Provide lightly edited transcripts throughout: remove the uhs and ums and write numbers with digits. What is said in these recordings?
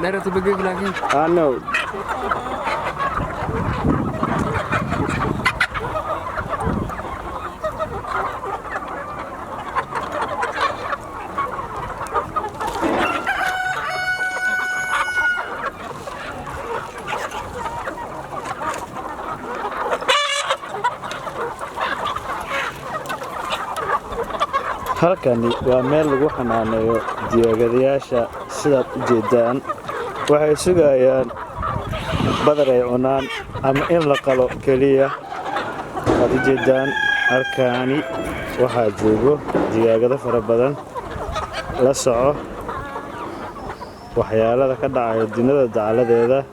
Dheerata bageg laakiin. I know. Halkani waa meel lagu xanaaneeyo digaagadayaasha. Sidaad u jeedaan, waxay sugayaan badar ay cunaan ama in la qalo keliya. Waad u jeedaan, halkaani waxaa joogo digaagado fara badan. La soco waxyaalada ka dhacaya dunida dacaladeeda,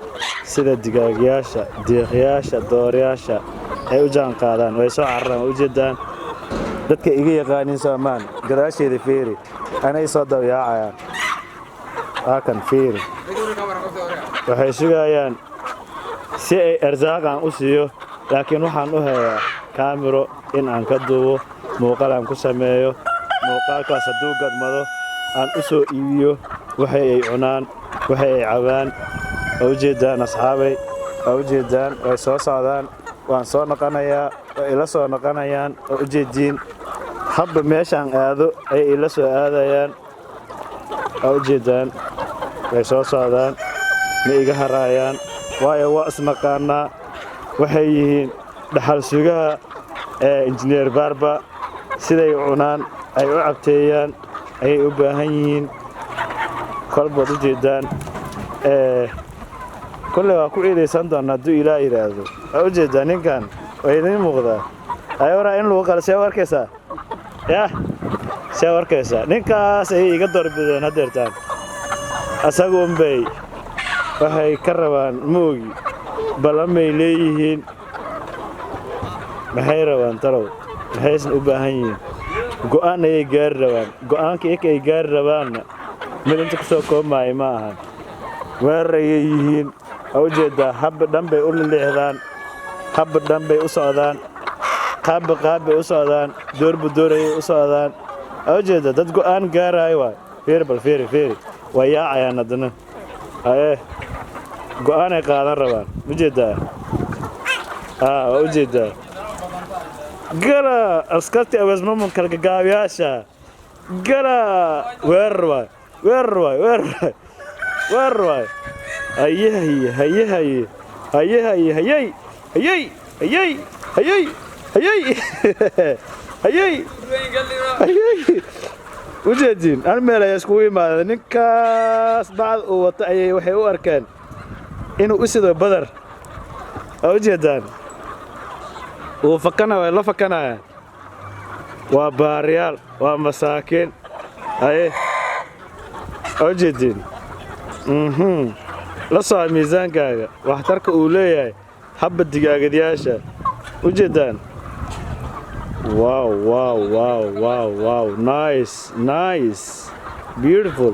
sida digaagyaasha, diiqyaasha, dooryaasha ay u jaan qaadaan. Way soo cararaan. Waa u jeedaan, dadka iga yaqaanin soomaan, gadaasheeda fiiri, anay soo dabyaacayaan. Waa kan, fiiri, waxay sugayaan si ay arsaaqan u siiyo, laakiin waxaan u hayaa kaamiro in aan ka duubo, muuqaal aan ku sameeyo. Muuqaalkaas hadduu gadmado, aan u soo iibiyo waxay ay cunaan, waxay ay cabaan. Waa u jeedaan, asxaabay, waa u jeedaan, way soo socdaan. Waan soo noqonayaa, way ila soo noqonayaan. Waa u jeediin, habba meeshaan aado ayay ila soo aadayaan. Waa u jeedaan, way soo socdaan, ma iga haraayaan, waayo waa isnaqaanaa. Waxay yihiin dhaxal sugaha ee Injineer Baarba. Siday u cunaan, ay u cabteeyaan ayay u baahan yihiin kolbaad u jeedaan. Kolley waa ku ciidaysan doonaa hadduu Ilaah yidhaahdo. Waa u jeedaa, ninkan waa idiin muuqdaa. Ayawaraa in lagu qalo. See u arkaysaa? Yah, see u arkaysaa? Ninkaas ayay iga doorbideen haddeertaan. Asagu unbay waxay ka rabaan, moogi ballamay leeyihiin. Maxay rabaan talow? Maxaysan u baahan yihiin? Go'aan ayay gaari rabaan. Go'aanka iyaka ay gaari rabaanna mid inta ku soo koobmaayo ma ahan. Weerar ayay yihiin. Waa u jeedaa, habba dhan bay u liliixdaan, habba dhan bay u socdaan, qaabba qaab bay u socdaan, doorba door ayay u socdaan. Waa u jeedaa, dad go'aan gaaraayo waay. Fiiri bal, fiiri, fiiri, way yaacayaan haddana. Haye, go'aanay qaadan rabaan. U jeedaa? Waa u jeedaa. Gala askarti aweesmamun kalgagaabiyaasha, gala! Weerar waay, weerar waay, weerar waay, weerar waay! Haye, haye, haye, haye, haye, haye, hayey, hayey, hayey, hayey, hayey, hayey, hayey! Ujeediin, hal meel ayaa iskugu yimaadeen. Ninkaas bacd uu wato ayay waxay u arkeen inuu u sido badar. Waa u jeedaan, wuu fakana, way la fakanayaan. Waa baariyaal, waa masaakiin. Haye, waa u jeediin. La soco miisaankaaga waxtarka uu leeyahay habba digaagadyaasha. U jeedaan? Wow, wow, wow, wow, wow! Nice, nice, beautiful.